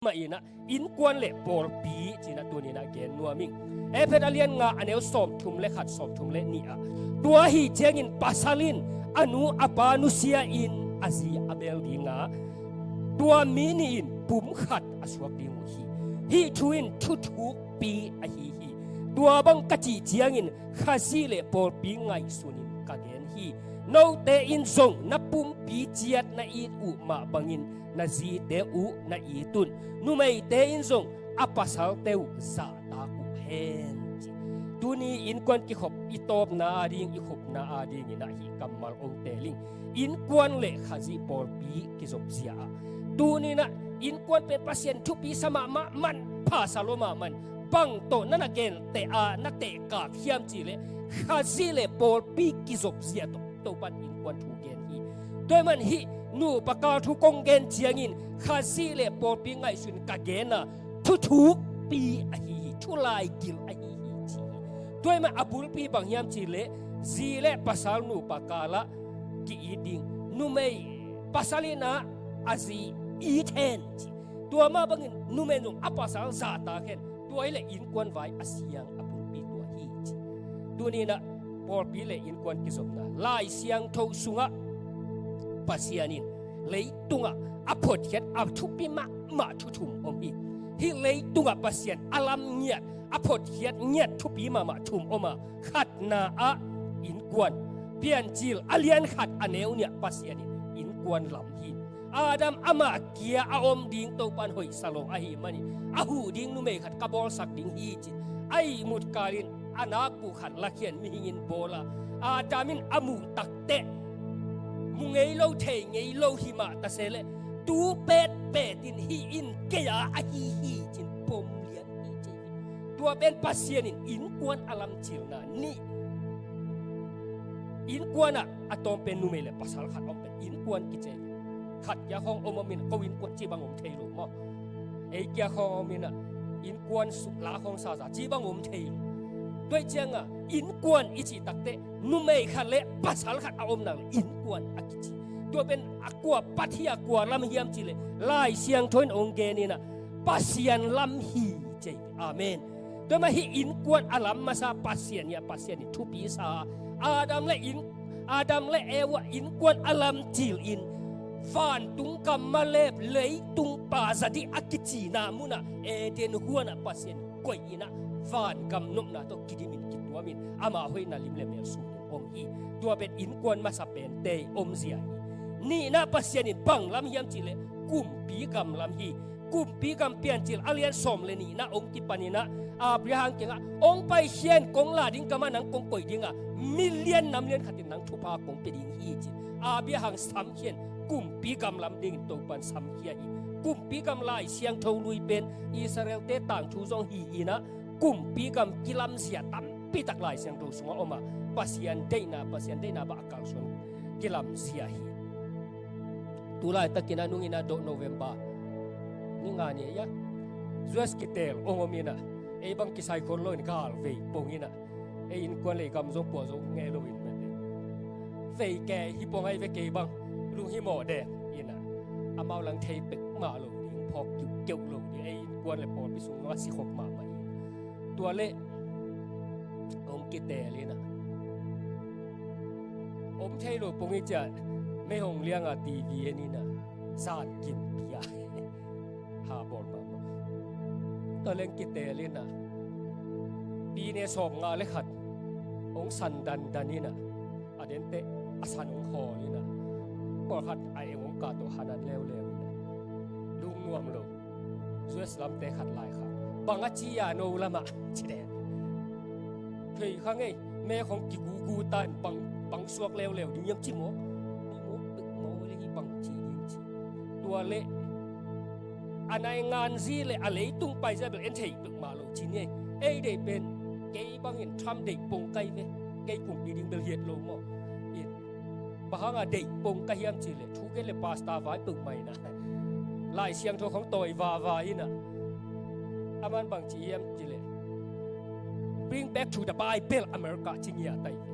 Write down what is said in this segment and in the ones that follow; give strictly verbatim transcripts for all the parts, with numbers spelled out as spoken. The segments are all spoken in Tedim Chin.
mah inah innkuan le pawlpi cinah tuninah gen nuam ing. Efesa a lian nga a neu sawmthum le khat, sawmthum le nih ah, tua ahi ciangin pasal in a nu a pa nusia in a zi a bel dinga, tua mi nih in pum khat a suak ding uh hi. Hih thu in thuthukpi ahi hi. Tua bang ka cih ciangin Khazih le pawlpi ngaihsunin ka gen hi. Note in zong na pumpi ciat na it uh mah bangin na zite uh na it un. Numeite in zong a pasalte uh zahtak uh hen, ci. Tuni innkuan kikhop i tawpna ading, i khupna adingin ah hih kammal ong teling. Innkuan le Khazih pawlpi kizopzia ah, tuninah innkuan pen Pasian thupi sa mahmah man, pha sa lo mahmah man, bang tawh na na genteh a na tehkak hiam cihleh Khazih le pawlpi kizopzia tawh Topan innkuan thu gen hi. Tua ahih man hih nupa kal thu kong gen ciangin Khazih le pawlpi ngaihsun ka gen a, thuthukpi ahi hi, thulaigil ahi hi, ci hi. Tua ahih man a bulpi bang hiam cihleh zi le pasal nupa kalah ki-it ding, numei pasal inah a zi it hen, ci. Tua mah bangin numei zong a pasal zahtak hen. Tua hileh innkuan vai a siang a bulpi tua hi, ci. Tuninah pawlpi le innkuan kizopna, Lai Siangtho sungah Pasian in leitungah a photkhiat a thupi mahmah thu thum om hi. Hih leitungah Pasian a lam ngiat, a photkhiat ngiat thupi mahmah thum om a, khatna ah innkuan. Piancil a lian khat a neu nih ah Pasian in innkuan lam hi. Adam amah kia a om ding Topan hoihsa lo ahih manin a huh ding numei khat ka bawlsak ding hi, ci. A ihmut kalin a nakbu khat lakhia in mihing in bawl a, Adam in a muh takteh mu ngei lo, thei ngei lo hi mah ta se leh, tu petpet in hih in kei a ahi hi, ci-in pom lian hi, ci hi. Tua pen Pasian in innkuan a lamcilna nih. Innkuan ah a tawm pen numei le pasal khat om pen innkuan kici hi. Khat kia khawng om om in ko innkuan ci bang om thei lo maw? Ei kia khawng om in ah innkuan sukla khawng sasa ci bang om thei lo. Tua ahih ciangah innkuan i cih takteh numei khat le pasal khat a om nak leh innkuan a kici. Tua pen a kua pat hi a, kua lam hiam cihleh Lai Siangtho in ong gen in ah Pasian lam hi, ci hi. Amen. Tua mah hih innkuan a lam masa Pasian hi a, Pasian in thupi sa a, Adam le inn, Adam le Eva innkuan a lamcil in vantung gam malep leitung pa za dih a kicina munah Eden huanah Pasian koih in ah vangam nopna tawh kidim in kituam in ama hoihna lim le mel sung in om hi. Tua pen innkuan masa pente i omzia hi. Nihna Pasian in bang lam hiam cihleh kumpi gam lam hi. Kumpi gam Piancil a lian sawm le nihna ong kipan in ah Abraham kiangah ong paikhia in kong la ding gam ah nang kong koih ding a, milian nam lian khat in nang thupha kong pia ding hi, ci. Abraham samkhia in kumpi gam lam dingin Topan samkhia hi. Kumpi gam Lai Siangtho lui pen Israelte tangthu zong hi in ah kumpi gam kilamzia tampitak Lai Siangtho sungah om a, Pasian deihna, Pasian deihna bang a kalsuan kilamzia hi. Tulaitakin a nungin a dawh November ni nga ni a, U S kiteel ong om in ah ei bang kisai khol lo in galvei pong in ah, ei innkuan le gam zong pua zo ngei lo in mate. Vei ke hi pong ai ve kei bang, lunghimawh dek in ah, amau lang thei pek mah lo ding, phawk kiuhkeuh lo ding, ei innkuan le pawlpi sung zong a sikhop mahmah in. Tua leh ong kiteel in ah, om thei lo pong i ciah mei hong liang a T V en in ah, zan kim pia ha bawl mahmah. Tua leng kiteel in ah, pine sawm nga le khat ong san dandan in ah, a denteh a san ong hawl in ah, pawlkhat a eng ong kah tawh hanan leuleu in ah, lungnuam lo. U S lamte khat lai kha, bang a ci a no lamah ci den. Thei kha ngei, me khong kigugu tan bang, bang suak leuleu ding hiam ci maw? Ni maw, pek maw le hi bang ci ding ci. Tua leh a naingan zi le a leitung paizia bel en thei pek mah lo ci ni. Ei deih pen kei bangin Trump deih pong kai ve. Kei kumpi ding bel hiat lo maw? In Bang hanga deih pong ka hiam cihleh, thu gen le pastor vai peuhmah in ah, Lai Siangtho khong tawi vava in ah, aman bang ci hiam cihleh, "Bring back to the Bible, America," ci ngiat ai ve.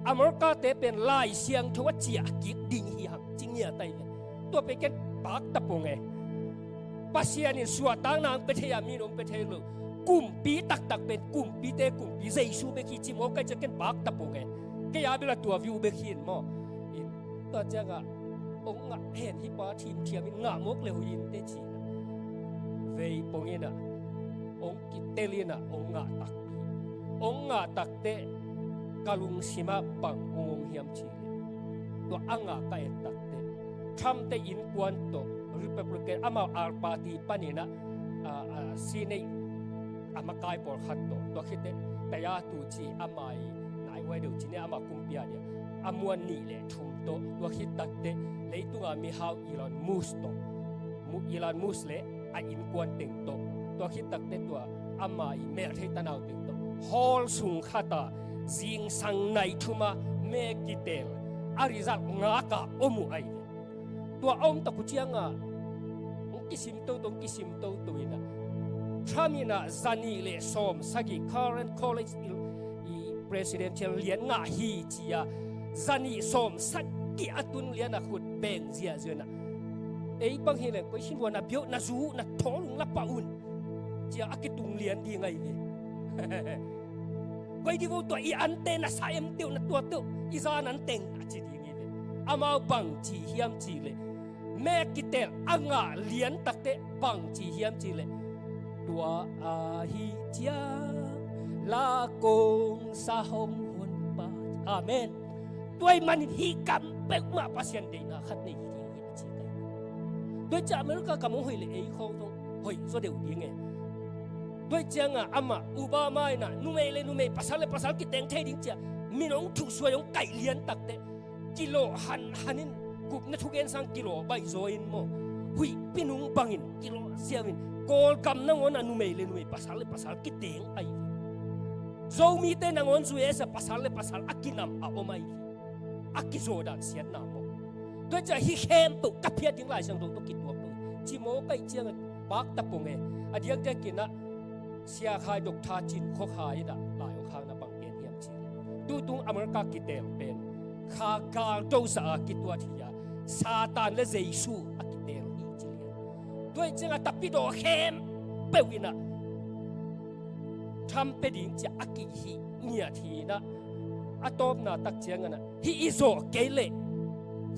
America te pen Lai Siangtho a ciah kik ding hi hang ci ngiat ai ve. Tua pen ken pak ta pong e. Pasian in suahtakna hong pia thei a, mi in hong pia thei lo. Kumpi taktak pen kumpite kumpi Jesu bek hi ci maw, kai ciang ken pak ta pong e. Kei a bel a tua view bek hi in maw. In, tua ciangah hong ngah hen, hih pa thimthiam in ngah mawk le hoih in teh ci-in ah, vei pong in ah, hong kitel in ah, hong ngah takpi. Hong ngah takteh ka lungsimah bang hong om hiam cih leh, tua a ngah ka et takteh Trump te innkuan tawh, Republican, amau R party panin ah, a, a, Senate a makai pawlkhat tawh, tua khit teh Bellator ci ama i naihuai deuh ci ni, ama kumpi a dia, a muan nih le thum tawh, tua khit takteh leitunga mihau Elon Musk tawh, Mu-, Elon Musk le a innkuan teng tawh, tua khit takteh tua ama i melthei tanau teng tawh, hall sung khata zingsang nai thuma me kitel a result ngaka om uh ahi ve. Tua a om tak uh cianga hong kisim toto, hong kisim toto in ah, Trump in ah zanih le sawm sagih, current college i, i presidential lian ngah hi ci-a, zanih sawm sagih a tun lian a khut beng ziahziah in ah, ei bang hi leng koi sin hua na biau, na zu na thawl ung la pah un, ci-a a kitung lian ding ahi ve. Koi di vo tua i ante na sa em teuh, na tua teuh, i zan an teng a ci ding hi ve. Amau bang ci hiam cih leh, me kitel a ngah lian takteh bang ci hiam cih leh, tua ahi ciang la kong sa hong honpa. Amen. Tua ahih manin hih gam peuhmah Pasian deihna khat nei hi ding hi a ci kai. Tua ciang America gam hong hoih leh ei khawng zong hoih zaw deuh ding e. Tua ciangah amah Obama in ah numei le numei, pasal le pasal kiteng thei ding ci-a min hong thuhsuai, hong kaih lian takteh kilawh hanhan in, gupna thugen sang kilawh baih zaw in maw, huihpi nung bangin kilawh ziau in, Kawlgam nangawn ah numei le numei, pasal le pasal kiteng ahi. Zomite nangawn U S a pasal le pasal a kinam a om ahi. A kizaw dan siatna maw. Tua ciang hih khempeuh ka phiat ding Lai Siangtho tawh kituak lo. Ci maw, kai ciang pak ta pong e. A diakdiak in ah Sia Khai, Doctor Cin Khua Khai in ah lai hong khakna bang gen hiam cih leh, tutung America kitel pen kha galdo sa a kituat hi a, Satan le Jesu a kitel hi ci lian. Tua ahih ciangah tapidawh khempeuh in ah Trump pia ding ci-a a kihih ngiat hi in ah, a tawpna tak ciangin ah hih i zawh kei leh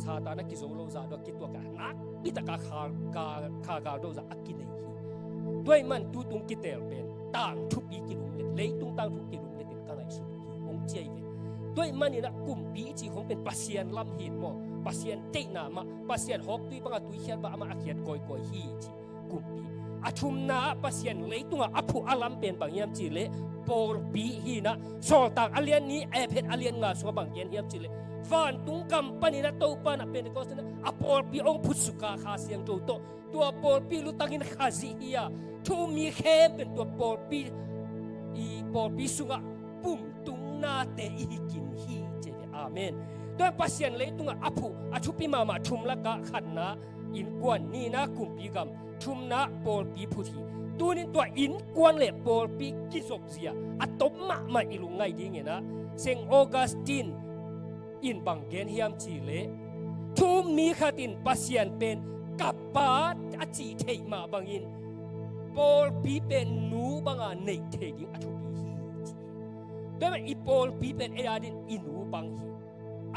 Satan a kizo lo zah dawh kituak a, nakpi taka kha, kha, kha galdo zah a kinei hi. Tua ahih man tutung kitel pen tangthupi kilumlet, leitung tangthu kilumlet in ka ngaihsut uh hi, hong ci ahi ve. Tua ahih manin ah kumpi i cih khong pen Pasian lam hi in maw, Pasian deihna mah, Pasian hawktui bangah tuikhiat bang amah a khiat kawikawi hi ci. Kumpi. A thumna ah Pasian leitungah a phuh a lam pen bang hiam cih leh pawlpi hi in ah, Sawltak a lian nih, Efesa a lian nga sungah bang gen hiam cih leh, vantung gam panin ah Topa in ah Pentecost in ah a pawlpi hong phutsuk a, Kha Siangtho tawh, tua pawlpi lutangin Khazih hi a, thu um mi khempeuh in tua pawlpi, i pawlpi sungah pumtungnate i hi khin hi ci hi. Amen. Tua Pasian leitungah a phuh a thupi mahmah thum lakah khatna innkuan, nihna kumpi gam, thumna pawlpi phut hi. Tunin tua innkuan le pawlpi kizopzia a tom mahmah i lungngaih dingin ah, Saint Augustine in bang gen hiam cih leh, thu um mi khat in Pasian pen ka Pa a cih theih mah bangin pawlpi pen nu banga neih thei ding a thupi hi ci hi. Tua ahih man i pawlpi pen ei adingin i nu bang hi.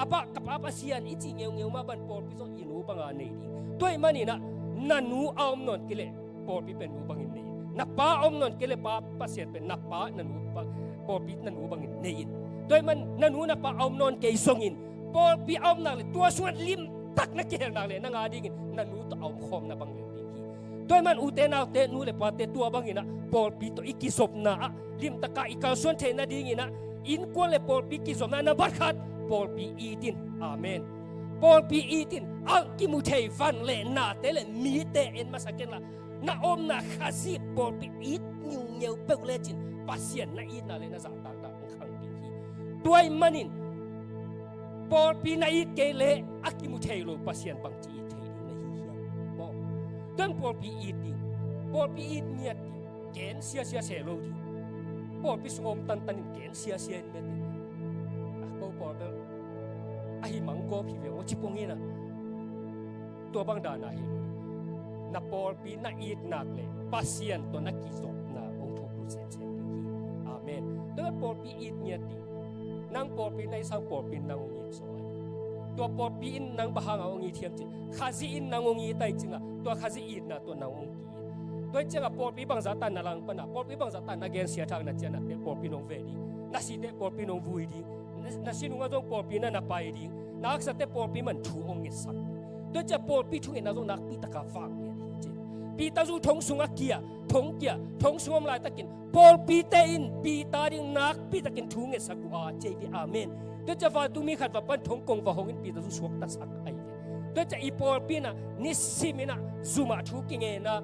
A Pa, ka Pa Pasian i cih ngeungeu mah bang pawlpi zong i nu banga nei ding. Tua ahih manin ah na nu a om nawn kei leh pawlpi pen nu bangin nei in. Na pa a om nawn kei leh Pa Pasian pen na pa, na nu pa, pawlpi na nu bangin nei in. Tua ahih man na nu na pa a om nawn kei zongin pawlpi a om nak leh tua sungah limtak na kihel nak leh nang adingin na nu tawh a omkhawmna bang lel ding hi. Tua ahih man ute naute, nu le pate, tua bangin ah pawlpi tawh i kizopna ah limtaka i kalsuan theih nadingin ah, innkuan le pawlpi kizopna, nambat khat, pawlpi it in. Amen. Pawlpi it in. A kimu thei van le nate le mite en masa kenla, na omna Khazih pawlpi it ngiungeu peuh lecin Pasian na itna le na zahtakna hong khang ding hi. Tua ahih manin pawlpi na it kei leh a kimu thei lo Pasian bangci it thei ding na hi hiam? Maw. Tua ahih man pawlpi it ding. Pawlpi it ngiat ding. Gen siasia se lo ding. Pawlpi sungah om tantanin gen siasia in met ding. A ko pawl bel ahi mangkawp hi ve maw, ci pong in ah. Tua bang dana hi lo ding. na pawlpi na it nak le Pasian tawh na kizopna hong thuk lut semsem ding hi. Amen. Tua pawlpi it ngiat ding. Nang pawlpi na it sang pawlpi nang hong it zaw hi. Tua pawlpi in nang bang hanga hong it hiam cih, Khazih in nang hong it ahih ciangin, tua Khazih itna tawh nang hong ki-it. Tua hi ciangin pawlpi bangzah ta na langpan a, pawlpi bangzah ta na gensiat hang na ciah na teh pawlpi nong ve ding, na si teh pawlpi nong vui ding, na, na si nungah zong pawlpi na na pai ding, na haksa teh pawlpi man thu hong ngetsak ding. Tua hi ciangin pawlpi thungetna zong nakpi taka vang ngiat hi ci. Peter zong thong sungah kia, thong kia, thong sung om laitakin pawlpite in Peter ding nakpi takin thu ngetsak uh a ci hi. Amen. Tua hi ciangin vantung mi khat va pan thong kong va hong in Peter zong suaktasak ahi ve. Tua hi ciangin i pawlpi in ah nisim in ah zum ah thu kingen a,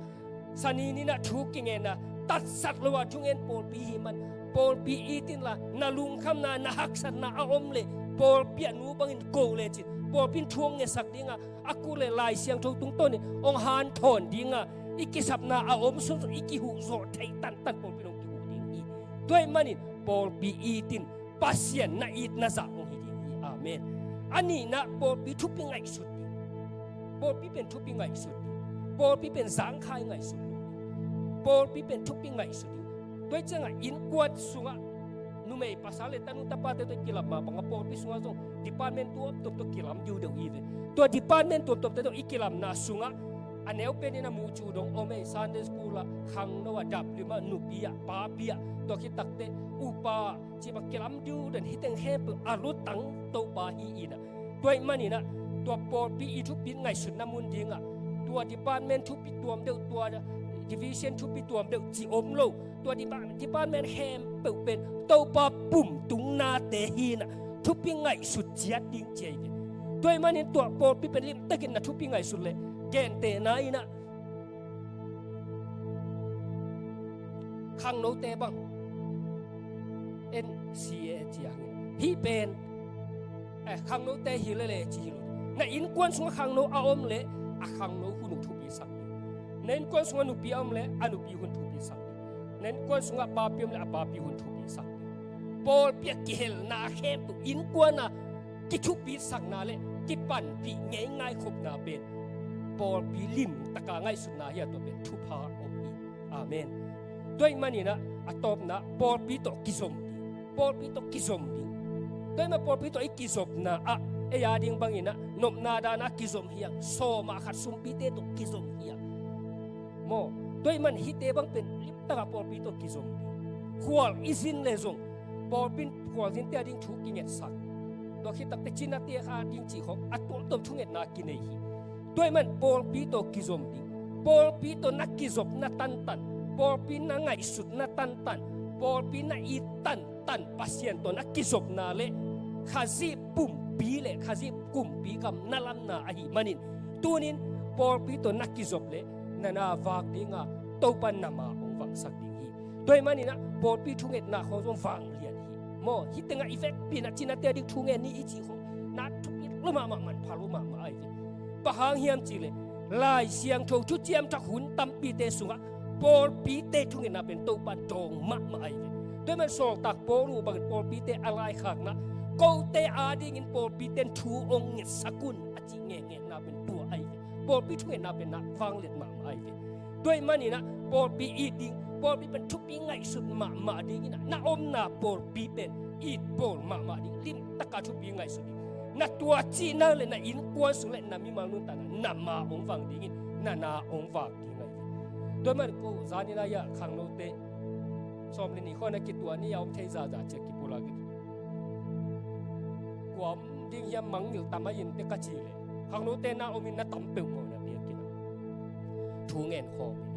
Sani ni-in ah thu kingen a, tatsat lo a thungen pawlpi hi man. Pawlpi it inla, na lungkhamna, na haksatna a om leh pawlpi ah nu bangin ko lecin pawlpi in thu hong ngetsak ding a, a kul leh Lai Siangtho tungtawnin hong hanthawn ding a, i kisapna a om sunsun i kihuh zawh theih tantan pawlpi in hong kihuh ding hi. Tua ahih manin pawlpi it in, Pasian na itna zah hong hi ding hi. Amen. A nihna, pawlpi thupi ngaihsut ding. Pawlpi pen thupi ngaihsut ding. Pawlpi pen zangkhai ngaihsut lo ding. Pawlpi pen thupi ngaihsut ding. Tua hi ciangin innkuan sungah numei pasal le tanu tapate tawh i kilam mah bangin pawlpi sungah zong department tuamtuam tawh kilam diudeu hi ve. Tua department tuamtuamte tawh i kilamna sungah a neu penin a muhcu dong om ei, Sunday school ah, khangno ah, daplim ah, nupi ah, papi ah, tua khit takteh upa cih bang kilam diu den, hih teng khempeuh a lutang Topa hi in ah. Tua ahih manin ah, tua pawlpi i thupi ngaihsutna mun dingah tua department thupi tuam deuh, tua division thupi tuam deuh cih om lo. Tua depa-, department khempeuh pen Topa pumtungnate hi in ah, thupi ngaihsut ciat ding ci ahi ve. Tua ahih manin tua pawlpi pen limtakin na thupi ngaihsut leh, gentehna in ah, khangnote bang, N C A ci hangin, hih pen, eh, khangnote hi lele ci hi lo. Na innkuan sungah khangno a om leh, a khangno hun uh thupisak ding. Na innkuan sungah nupi a om leh, a nupi hun thupisak ding. Na innkuan sungah papi a om leh, a papi hun thupisak ding. Pawlpi a kihelna a khempeuh innkuan a kithupisakna le kipanpih ngeingai khopna pen pawlpi limtaka ngaihsutna hi a, tua pen thupha om hi. Amen. Tua ahih manin ah, a tawpna, pawlpi tawh kizom ding. Pawlpi tawh kizom ding. Tua ahih manin pawlpi tawh i kizopna ah, ei a ding bangin ah, nopna dan ah kizom hi hang, sawm ah khat sumpite tawh kizom hi hang. Maw, tua ahih manin hihte bang pen limtaka pawlpi tawh kizom ding. Khual i zin leh zong, pawlpi in khualzinte a ding thu kingetsak. Tua khit takteh cinate a ding cih khawng a tuamtuam thungetna kinei hi. Tua ahih manin pawlpi tawh kizom ding. Pawlpi tawh na kizopna tantan, pawlpi na ngaihsutna tantan, pawlpi na it tantan Pasian tawh na kizopna le Khazih pumpi le Khazih kumpi gam na lamna ahih manin, tuni-in pawlpi tawh na kizop leh na na vak ding a, Topa na ma hong vangsak ding hi. Tua ahih manin ah, pawlpi thungetna khawng zong vanglian hi. Maw, hih tengah i vekpi in ah cinate a ding thungen ni i cih khawng, na thupi lo mahmah, manpha lo mahmah ahi ve. Bang hang hiam cih leh, Lai Siangtho thuciam thak hun tampite sungah pawlpite thungetna pen Topa dawng mahmah ahi ve. Tua ahih manin sawltak Paul uh bangin pawlpite a laikhakna, kote a dingin pawlpite in thu hong ngetsak un, a cih ngeingeinna pen tua ahi ve. Pawlpi thungetna pen na vanglian mahmah ahi ve. Tua ahih manin ah, pawlpi it ding, pawlpi pen thupi ngaihsut mahmah dingin ah, na omna pawlpi pen it bawl mahmah ding, limtaka thupi ngaihsut ding. Na tuacihna le na innkuan sung le na mimal nuntakna na ma hong vang dingin, na na hong vak ding ahi ve. Tua ahih manin ko zanin ah, khangnote sawm le nih khawng na kituah ni a, om thei zaza ci-a kipulak in. Kua om ding hiam, mangngilh tam a in teh ka cih leh, khangnote na om in na tam peuhmawh in ah, biakinn ah thu ngen khawm in ah.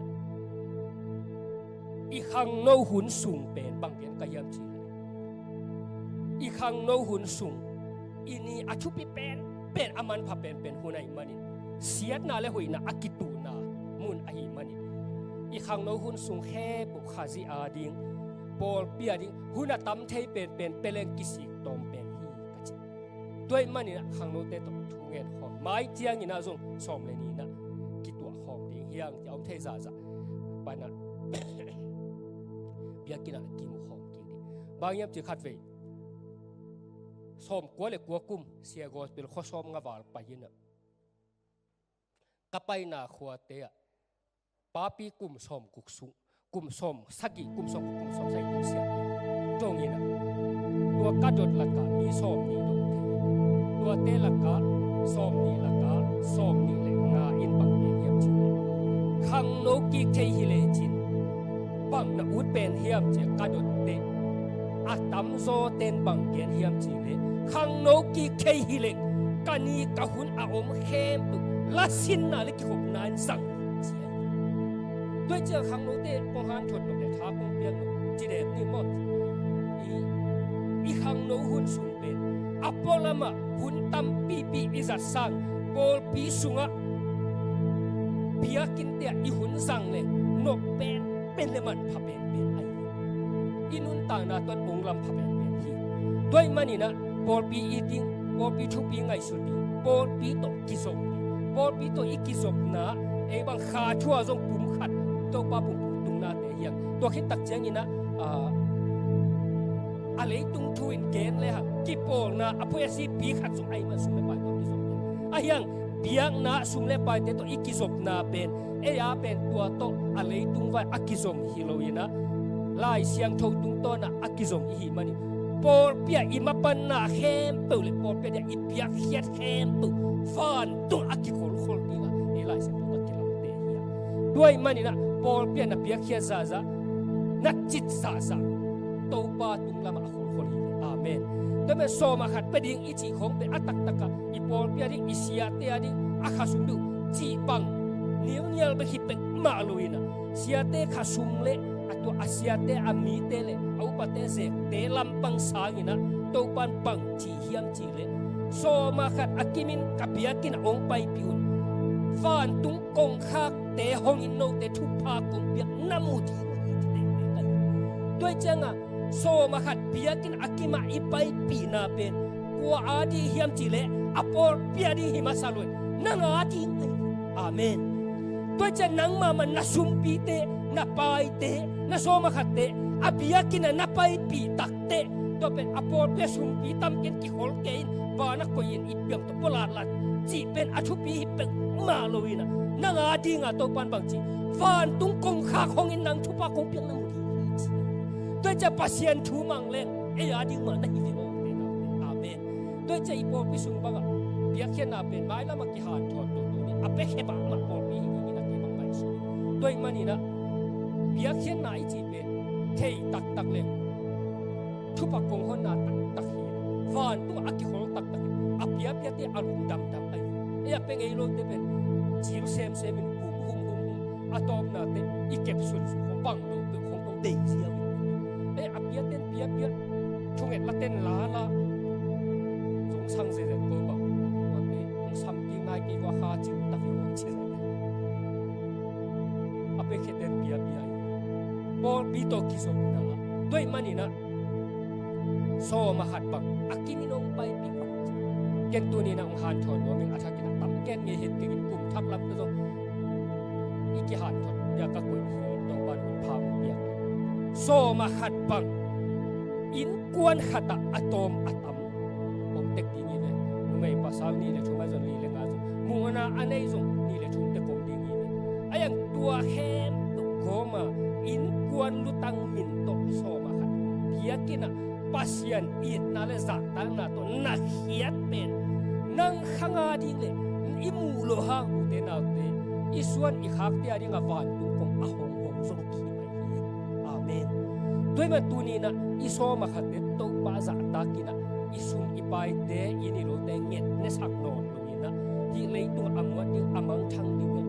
I khangno hun sung pen bang gen ka hiam cih leh, i khangno hun sung, i ni a thupi penpen, a manpha penpen hun ahih manin, siatna le hoihna a kituhna mun ahih manin, i khangno hun sung khempeuh Khazih a ding, pawlpi a ding hun a tam thei penpen pia leng kisik tawm pen hi ka ci. Tua ahih manin ah, khangnote tawh thu ngen khawm, mai ciangin ah zong sawm le nih in ah kituah khawm ding hi hang, ci-a om thei zaza pan ah biakinn ah kimu khawm kik ding. Bang hiam cih leh, khatvei sawmkua le kua kum Sia Gospel khuasawm nga val pai in ah, ka paina khuate ah papi kum sawm guk sung, kum sawm sagih, kum sawm guk, kum sawm sagih tung siat dongin ah, tua ka dot lakah mi sawm nih dong thei. Tuate lakah sawm nih lakah sawm nih le nga in bang gen hiam cih leh, khangno kik thei hi lecin bang na ut pen hiam ci-a ka dotte, a tamzaw ten bang gen hiam cih leh, khangno kik thei hi leng ka ni ka hun a om khempeuh lasinna le kikhopna in zang ci a. Tua hi ciang khangnote kong hanthot nop le tha kong piak nop ci dek ni maw. I, i khangno hun sung pen a pualamah hun tampipi i zat sang, pawlpi sungah biakinnte ah i hun zang leng nop penpen le manpha penpen ahi hi. I nuntakna tawh ong lam pha penpen hi. Tua ahih maninah pawlpi it ding, pawlpi thupi ngaihsut ding, pawlpi tawh kizop ding, pawlpi tawh i kizopna ei bang kha thu ah zong pum khat Topa pum tungnate hi hang. Tua khit tak cianginah, ah, a leitung thu in gen le hang kipawlna a phuaisipi khat zong ahih man sum le pai tawh kizom hi hang. Ahi hang biakna sum le paite tawh i kizopna pen ei a pen tua tawh a leitung vai a kizom hi loinah Lai Siangtho tungtawnah a kizom i hih manin pawlpi ah i mapanna khempeuh le pawlpi ah i piakkhiat khempeuh vantung a kikholkhol dingah ei Lai Siangtho tawh kilamte hi hang. Tua ahih maninah pawlpi ah na piakkhiat zahzah, na cit zahzah Topa tung lamah a kholkhol hi ve. Amen. Tua pen sawm ah khat pia ding i cih khawng pen a taktakah i pawlpi a ding, i siate a ding a khasum duh cih bang nilnial bek hi pek mah loinah siate khasum le a tua a siate a mite le a upate zekte lampang sanginah Topan bang ci hiam cih leh, sawm ah khat a kimin ka biakinn ah ong paipih un. Vantung kongkhakte hongin note thupha kong piak na mu ding uh hi ci tektek ahi. Tua hi ciangah sawm ah khat biakinn a kimah i paipihna pen kua a ding hiam cih leh a pawlpi a ding hi masa lo in nang a ding ahi. Amen. Tua hi ciang nangmah mah na sumpite, na paite, na sawm ah khatte a biakinn ah na paipih takteh tua pen a pawlpi a sumpi tamten kikhol kei in van a koih in i piam tawh pua latlat cih pen a thupi hi pek mah loinah nang a dingah Topan bang ci, vantung kongkhak hongin nang thupha kong piak na mu ding hi ci. Tua hi ciang Pasian thu mang leng ei a ding mah na hi ve aw te naute. Amen. Tua hi ciang i pawlpi sung bangah biakkhiatna pen mailamah kihanthawn toto ni a pekhe mahmah pawlpi hi dingin a kei bang ngaihsun. Tua ahih maninah biakkhiatna i cih pen thei taktak le thupha kong honna taktak hi. Vantungah a kikhol taktak hi. A piapiate a lungdamdam ahi. Ei a pia ngei lote pen cil semsem in hum hum hum hum, a tawpnate i kep sunsun khong bang lo peuh khong tong dei ziau in. Ei a piaten piapia, thunget laten lala, zong sang zezen ko bang. Ua pe hong sampi ngai kei kua kha cing tak i hong ci zezen. A pekhiaten piapia hi. Pawlpi tawh kizopna. Tua ahih maninah sawm ah khat bang a kimin ong paipih un. Ken tuninah ong hanthawn nuam ing, a thakin a tam ken ngei het kei in kum thak lamte zong i kihanthawn piak a koih hi. Topan hun pha ong piak. Sawm ah khat bang innkuan khatah a tawm a tam om tek ding hi ve. Numei pasal nih le thum a zong, li le nga zong, muhna a nei zong nih le thum tek om ding hi ve. A yang tua khempeuh kawma innkuan lutang min tawh sawm ah khat biakinn ah Pasian itna le zahtakna tawh na khiat pen nang khang a ding le i muh loh hang ute naute, i suan i khakte a dingah vantung kong a honghong zong hi mai hi. Amen. Tua ahih man tuninah i sawm ah khatte Topa zahtakinah i sum i paite, i nih lote nget ne sak nawn lo inah hih leitungah a muat ding, a mangthang ding le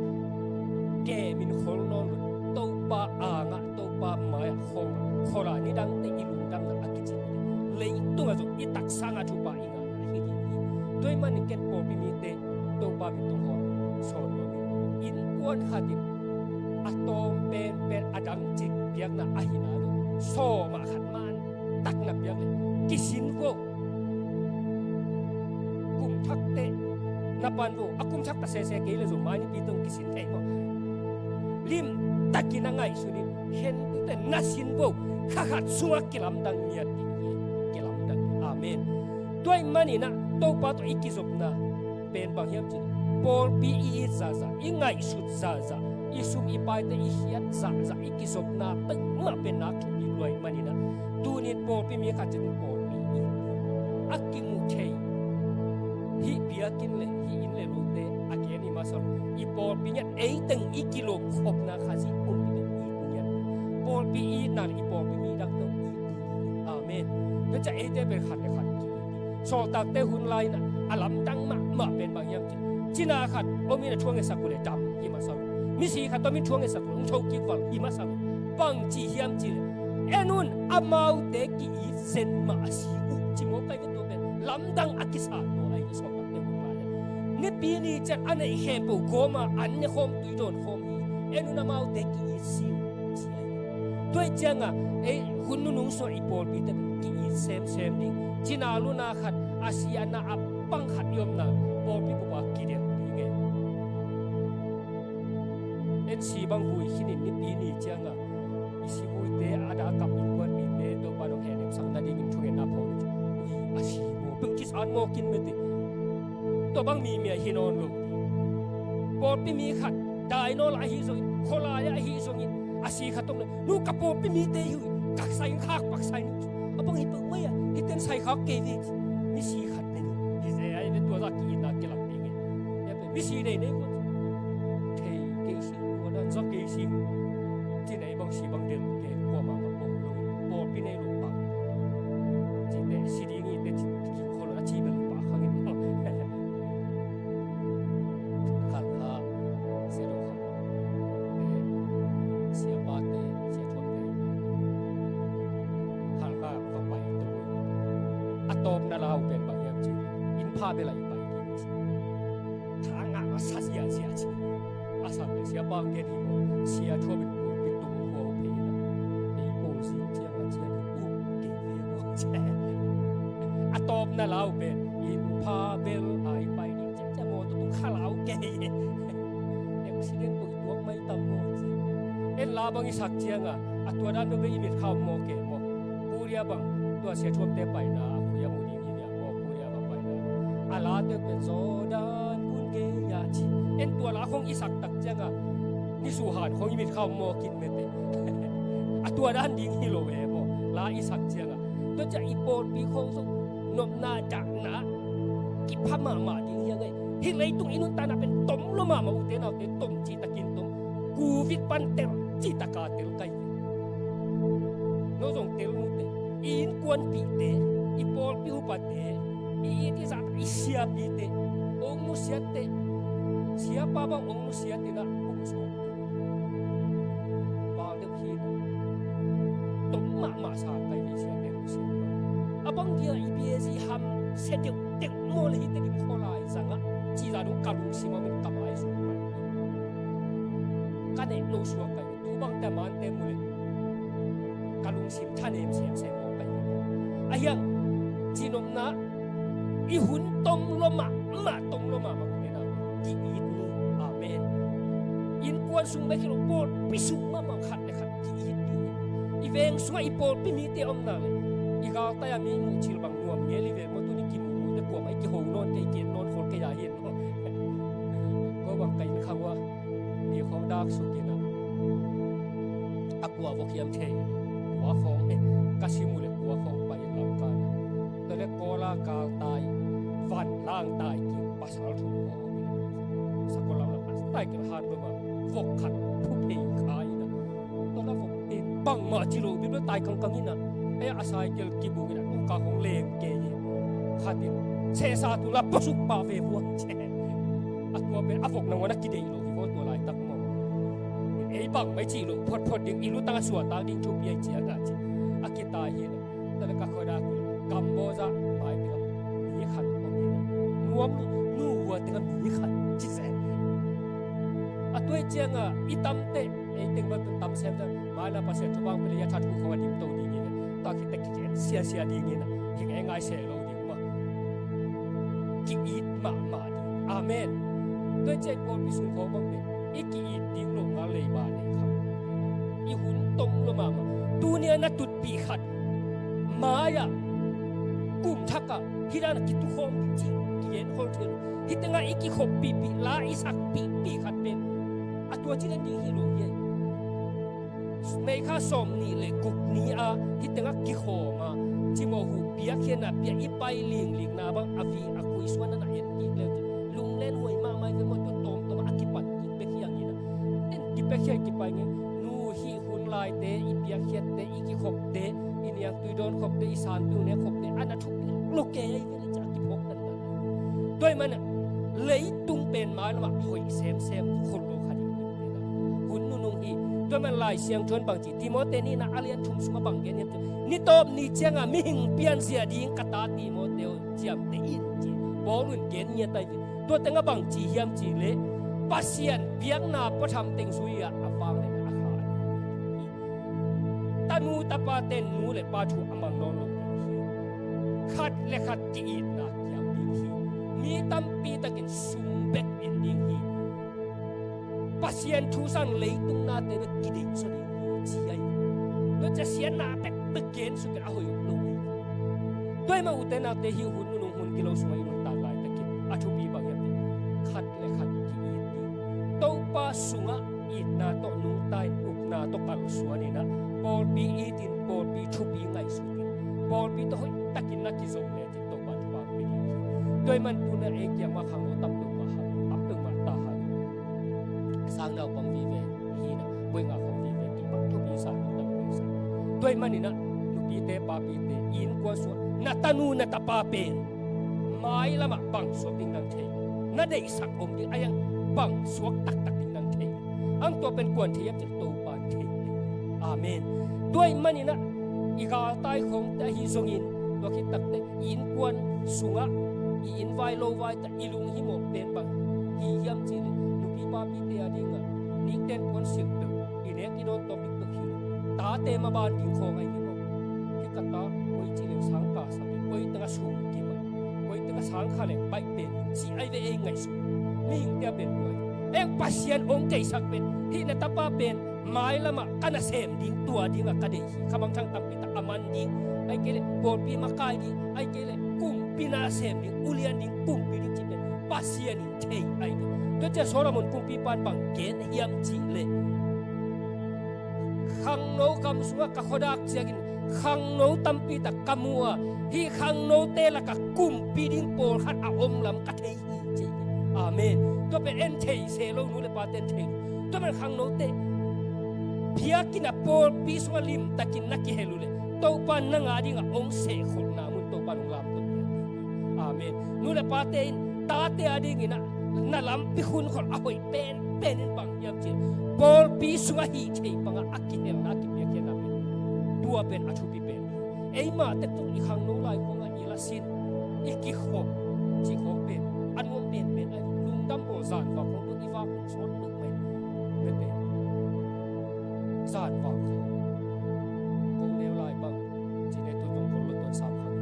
kemin khol nawn lo. Topa angah, Topa mai-ah khol, khol a nidangte i lungdamna a kicin ding. Leitungah zong i taksangah thupha i ngahna hi ding hi. Tua ahih manin ken pawlpi mite Topa min tawh hawm sawn lo in, innkuan khatin a tawm penpen a dang cik piakna ahi na lo. Sawm ah khat man takna piak le kisin vo. Kum thakte na pan vo. A kum thak ta sese kei le zong mai nipi tong kisin thei maw. Limtakin a ngaihsun in, khentute na sin vo. Kha khat sungah kilamdang ngiat ding hi. Kilamdang. Amen. Tua ahih maninah Topa tawh i kizopna pen bang hiam cih leh pawlpi i it zahzah, i ngaihsut zahzah, i sum i paite i khiat zahzah i kizopna peuhmah pen nak thupi lua ahih manin ah, tuni-in pawlpi mi khat ciat in pawlpi it, a kimu thei, hih biakinn le hih inn le lote a gen hi masa lo. I pawlpi ngiat, ei teng i kilawm khopna Khazih pumpi pen it ngiat. Pawlpi itna le i pawlpi mi dangte hong it. Amen. Tua ciang eite pen khat le khat ki-it hi. Sawltakte hun lai-in ah a lamdang mahmah pen bang hiam cih leh, cina khat om in a thu a ngetsak uh leh dam hi masa lo. Misi khat om in thu a ngetsak uh leh hong tho kik val hi masa lo. Bang ci hiam cih leh, en un, amaute ki-it zen mah a si uh, ci mawk ai ve. Tua pen lamdang a kisat lua ai ve, sawltakte hun lai-ah. Nipi ni ciang a neih khempeuh gawm a, an ne khawm, tui dawn khawm hi. En un, amaute ki-it si uh, ci ai ve. Tua ahih ciangah ei hun nunung sungah i pawlpite pen ki-it semsem ding. Cina luna khat, a siatna a pang khat i omna, pawlpi bup ah kidelh ding e. En si bang vui khin in, nipi ni ciangah i sivuite, a dah kap innkuanpihte Topa in hong hehnem sak nadingin thungetna phawk in, ui, a si maw, peuh ci san mawk in mete. Tua bang mi mi ah hi nawn lo. Pawlpi mi khat, dainawl ahi zongin, khualai ahi zongin, a si khat om leh, nu, ka pawlpi mite hi uh, kak sai in, khak pak sai in. A bang hi peuh mai a, hihte in sai khak kei ve, ci. Misi khat ne ni, hi ze ai ve, tua zah ki-itna kilak ding e. Misi nei nei kua, thei kei sing, tua dan za kei sing. Ci nei bang si bang del kei, kuamah mah om lo, pawlpi nei lo bang. Cite si ding hi te, ci, ci khol a ci bel pa khang in. Khalkha, sia do khang. Te, siapate, sia thuamte. Khalkha, va pai to. A tawpna lau pen bang hiam cih leh, inn pha bel ah i pai ding ci. Tha ngah a sa ziahziah ci. A sak leh siapa hong gen hi maw, sia thuam in pulpit tung hua uh phei in ah, ei pawl zing ciang a cian in um kei ve maw, ci. A tawpna lau pen, inn pha bel ah i pai ding ci, ci a maw, tua tung kha lau kei. Accident tawh i tuak mai tam maw, ci. En la bang i sak ciangah, a tua dan bel i mit kha om maw, kei maw. Korea bang, tua sia thuamte paina, a khuia mu ding hi nia maw, Korea bang paina. A late pen Jordan gun gei a ci. En tua la khong i sak tak ciangah, nisuhan khong i mit kha om maw, kin mete. A tua dan ding hi lo e maw, la i sak ciangah. Tua ciang i pawlpi khong zong nopna, dahna kipha mahmah ding hi a ngei. Hih leitung i nuntakna pen tom lua mahmah, ute naute, tom cihtakin tom. Covid pan tel cihtaka tel kai. No zong tel nute, i innkuanpihte, i pawlpi upate, i it i zahtak i siapite, ong nusiatte, siapa bang ong nusiat in ah ong sawm. Val deuh hi in ah, tom mahmah sa kai ve, siate nusiat bang. A bang dia i biazi ham sia deuh deuh maw le, hihte dim khualai zangah, cih zah dong ka lungsim ah min ka maizum man. Ka neih lo suak kai ve. Tu bangte a mante mu leh ka lungsim thanem semsem mawk pai hi. Ahi hang, cihnopna, i hun tom lua mahmah, tom lua mahmah, ute naute, ki-it ni. Amen. Innkuan sung bek hi lo, pawlpi sung mahmah khat le khat ki-it ni. I veng sungah i pawlpi mite omna le i galtai a mi muhcil bang nuam ngel hi ve maw, tuni kimuhmuhte kuamah i kiho nawn kei, i ki-en nawn khol kei a hi maw. Ko bang ka inn khang uah mi khawng dak suk in ah, a kua vok hiam thei lo, kua khawng, eh, ka sim uh leh kua khawng pai in lam kan ah. Tua leh Kawl ah galtai, van langtai kik pasal thum khawng om in ah, sakol lam lam tai kil hat lum ah, vok khat phu phei kha in ah. Tua leh vok in bangmah ci lo, Bible tai kangkang in ah, ei a cycle kibuk in ah, tua ka khawng lem kei in, khat in sehsa tu la pasuk pah ve vuang ci. A tua pen a vok nangawn a kideih lo hi vaw, tua laitak maw. Ei bangmah i cih loh photphot ding, i lutang a suahtak ding thupi ahi ciangah ci. A kitai hi in ah, tua leh ka khuadak uh leh Kampong ah mai tengah mi khat om in ah, nuam lo, nu hua tengah mi khat ci zen. A tua ahi ciangah i tamteh, ei teng bang tun tam semsem, mai la Pasian thupha hong pia leh a that uh khawng a dim to ding in ah, tua khit teh kigen siasia ding in ah, hi ngeingai seh lo ding maw. Ki-it mahmah ding. Amen. Tua ciang i pawlpi sung khawng bang pen i ki-it ding lo ngal leiba nei kha. I hun tom lua mahmah. Tuni a na tutpih khat, mai-ah, kum thak ah, hih dan a kitukhawm ding ci, kigen khol thei lo. Hih tengah i kikhoppihpih, la i sakpihpih khat pen a tua Tua ci den ding hi lo hi. May kha sawm nih le guk ni a hih tengah kikhawm a, cimawh huh piakkhiatna pia i pai linglikna bang a vi a khuisuan a na en kik leu ci. Lunglen huai mahmah i ve maw, tua tawmtawm a kipan kik bek hi ang in a. En kik bek hi a kipai ngei. Nu, hih hun laite i piakkhiatte, i kikhopte, i niangtui dawn khopte, i sanpiu nek khopte a na thupi lo kei a i ve le ci a kiphawk dandan. Tua ahih manin leitung pen mai lamah hoih semsem khol lo kha ding hi. Hun nunung hi. Tua ahih manin Lai Siangtho in bang ci, Timote nihna a lian thum sungah bang gen hiam ci, ni tawp ni ciangah mihing pianzia ding ka ta Timote aw, ciamteh in ci Paul in gen ngiat ahi ve. Tua tengah bang ci hiam cih leh Pasian biakna puatham teng zui-ah a vangliatna a kha hi. Tanu tapate'n nu le pa thu a mang nawn lo ding hi. Khat le khat ki-itna kiam ding hi. Mi tampi takin sum bek en ding hi. Pasian thu sang leitung nate bek kideih zaw ding hi ci ahi. Tua ciang siatna bekbek gen suk in a hoih uh lo hi. Tua ahih manin ute naute, hih hun nunung hun gilo sungah i nuntak laitakin a thupi bang hiam cih leh khat le khat ki-it ding. Topa sungah itna tawh nungta in, ukna tawh kalsuan in ah, pawlpi it in, pawlpi thupi ngaihsut in, pawlpi tawh hoihtakin na kizom lecin Topa thupha hong pia ding hi. Tua ahih manin tu-in ah ei kiangah khangno tam peuhmah hang, tam peuhmah ta hang. Sang naupang vive hi in ah, buaina khawng vive kei, bang thupi sa, nungta buai sa. Tua ahih manin ah nupite papite, i innkuan sungah na tanu na tapa pen mailamah bang suak ding nang thei, na deihsak om ding a, bang suak taktak ding nang thei. Ang tua pen kua'n thei hiam cih leh Topa'n thei. Amen. Tua ahih manin ah i galtai khawngte ahi zongin, tua khit takteh i innkuan sungah i inn vai lo vai tawh i lunghimawh pen bang hi hiam cih leh nupi papite a dingah nikten puansilh peuh, i nek i dawn tawm ding peuh hi lo, tate maban ding khawng ahi hi maw. Hih ka ta, koi ci leng sang kah sak ding, koi tengah sum kim a, koi tengah sang khat leng baih pen ding ci ahi ve ei ngaihsut. Mihingte a pen tua hi. Ei Pasian hong deihsak pen, hih na tapa pen mailamah ka nasem ding, tua dingah ka deih hi. Kha mangthang tampi tak a man ding, ahih kei leh pawlpi makai ding, ahih kei leh kumpi nasem ding, ulian ding, kumpi ding cih pen Pasian in thei ahi ve. Tua ciang Solomon kumpipa'n bang gen hiam cih leh, khangno gam sungah ka khuadak ciangin khangno tampi tak ka mu a, hih khangnote lakah kumpi ding pawlkhat a om lam ka thei hi ci hi. Amen. Tua pen en thei se lo, nu le pate en thei lo. Tua pen khangnote biakinn ah pawlpi sungah limtakin na kihel uh leh Topa'n nang a dingah hong sehkholhna mun Topa'n hong lamto hi. Amen. Nu le pate in tate a dingin ah na lampi khunkhol a hoih penpen in bang hiam cih leh pawlpi sungah hih theih bangah a kihelna, a kipiakkhiatna pen, tua pen a thupi pen hi. Eimah tek tung i khangno lai khawngah i lasin, i kikhop cih khawng pen a nuam penpen ahi. Lungdam bawl zanvak khawng tung i vak lung sawt tuk mai. Mete zanvak khawng ko neu lai bang ci ne, tu zong ko lo tuan sam khang.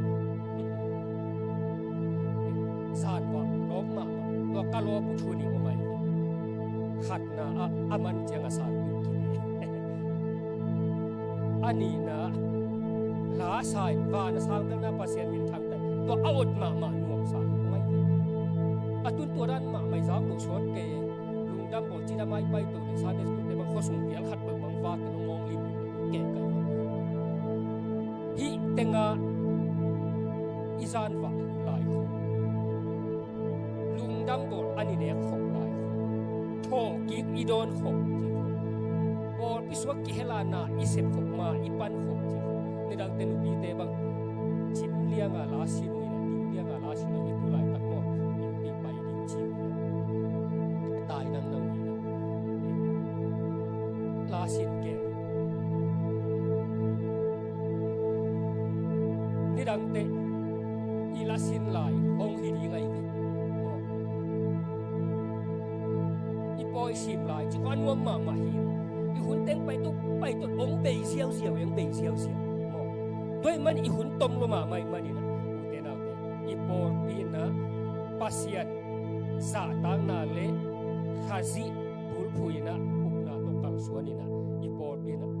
Zanvak lawp mahmah, tua ka lawp uh thu nih om ahi. Khatna ah a man ciangah sanpiu kine. A nihna ah la sa in, van a sang bek na Pasian minthang ta in, tua a ot mahmah nuam sa in kong ahi. A tun tua dan mahmah i zak loh sawt kei. Lungdam bawl cidam a i paito leh Sunday school te bang khuasung pial khat peuh bang vak in hong ngawng lim lim keh kai. Hih tengah i zanvak lai khawng, lungdam bawl a ni nek khop lai khawng, thawhkik i dawn khop cih khawng, pawlpi sungah kihel a na i sep khop, ma i pan khop cih khawng. Nidangte nupite bang cim lianga la sin uh in ah, dim lianga la sin uh in ah, i tu laitak maw, innpi pai ding ci uh in ah, tai nangnang uh in ah, la sin kei. Nidangte i lasin lai hong hi ding ahi ve. Maw, i pawi sim lai cih khawng a nuam mahmah hi. I hun teng paito paito hong bei ziauziau, hong bei ziauziau. Maw, tua ahih manin i hun tom lua mahmah ahih manin ah, ute naute, i pawlpi in ah Pasian zahtakna le Khazih bulphuhna, ukna tawh kalsuan in ah, i pawlpi in ah,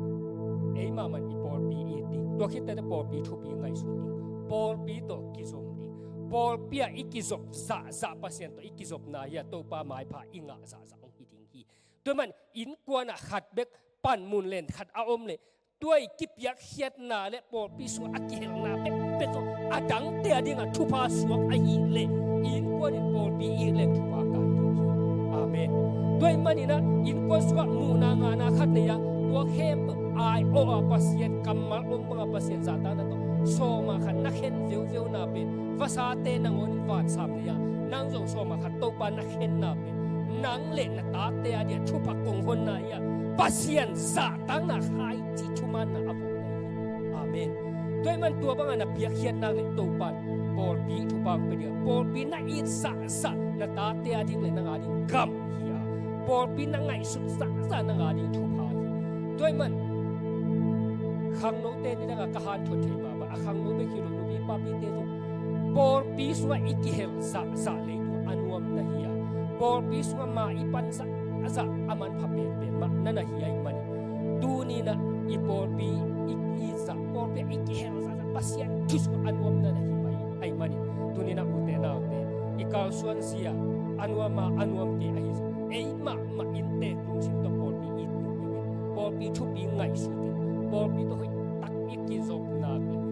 ei mahmah in i pawlpi it ding. Tua khit teh pawlpi thupi ngaihsut ding, pawlpi tawh kizom ding. Pawlpi ah i kizop zahzah, Pasian tawh i kizopna hi a, Topa maipha i ngah zahzah hong hi ding hi. Tua man innkuan ah khat bek panmun len khat a om leh, tua i kipiakkhiatna le pawlpi sungah a kihelna bekbek tawh a dangte a dingah thupha suak ahih leh, innkuan in pawlpi it leng thupha kai ding hi. Amen. Tua ahih maninah innkuan sungah muhna ngahna khat nei-ah, tua khempeuh ai-awh a Pasian kammal om banga Pasian zahtakna tawh sawma khat na khen veuveu na pen, vasate nangawn in vansam nei-ah, nang zong sawma khat Topa na khenna pen nang le na tate a dingah thupha kong honna hi-a, Pasian zahtakna khaici thumaanna a vawhna hi. Amen. Tua ahih man tua banga na piakkhiat nak leh Topa in pawlpi thupha hong pia ding a, pawlpi na it zahzah na tate a ding le nang a ding gam hi-a, pawlpi na ngaihsut zahzah nang a ding thupha hi. Tua ahih man khangnote ni dangah ka hanthawn thei mahmah a, khangno bek hi lo, nupi papite zong pawlpi sungah i kihel zahzah leitung a nuam na hi-a, pawlpi sungah ma i pan zahzah a manpha penpen mah na na hi ahih manin, tuninah i pawlpi i it zah, pawlpi ah i kihel zahzah Pasian thu sungah a nuam na na hi mah ahih manin, tuninah ute naute, i kalsuan zia a nuam a, a nuam kei ahi zong, ei mahmah inntek lungsim tawh pawlpi it ningning in, pawlpi thupi ngaihsut in, pawlpi tawh hoih tak i kizop nak leh,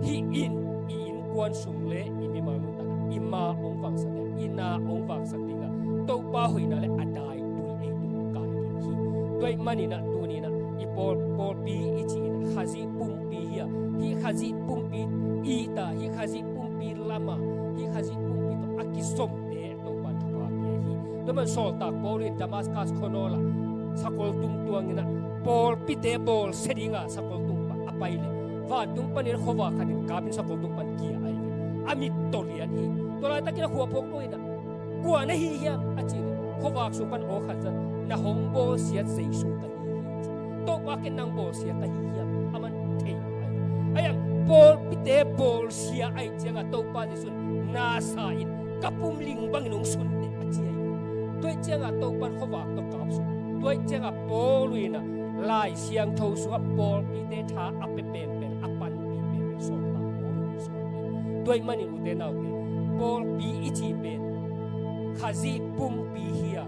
hih in i innkuan sung le i mimal nuntakna i ma hong vangsak ding, i na hong vangsak dingah Topa hoihna le a daitui ei tung kai ding hi. Tua ahih maninah tuninah i pawl, pawlpi i ci-in Khazih pumpi hi-a, hih Khazih pumpi it a, hih Khazih pumpi lam a, hih Khazih pumpi tawh a kizomte Topa in thupha pia hi. Tua man sawltak Paul in Damascus khuanawl ah sakol tung tuanginah pawlpite bawlsia dinga sakol tung pah a pai leh, vantung panin khuavak khatin kapin sakol tung pan kia ahi ve. A mit tawh lian hi. Tua laitakin a khua phawk lo inah, kua na hi hiam a ci leh, khuavak sung pan aw khat zat, na hong bawlsiat Jesu ka hi hi ci. Topa, ken nang bawlsia ka hi hiam? A man thei lo ahi. Ahi hang pawlpite bawlsia ahih ciangah Topa Jesu in na sa in ka pumling bangin hong sunteh a ci ahi. Tua ahih ciangah Topa in khuavak tawh kapsuk. Tua ahih ciangah Paul inah Lai Siangtho sungah pawlpite tha a pia penpen a panpih penpen sawltak Paul in hong suak hi. Tua ahih manin ute naute, pawlpi i cih pen Khazih pumpi hi-a,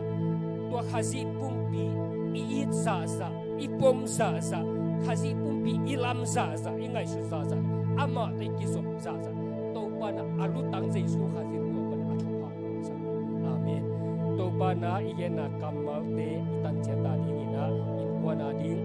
tua Khazih pumpi i it zahzah, i pom zahzah, Khazih pumpi i lam zahzah, i ngaihsut zahzah, amah tawh i kizop zahzah, Topa inah a lutang Jesu Khazih in tua pan a thupha hong sak hi. Amen. Topa inah i genna kammalte i tanciat a dinginah innkuan a ding,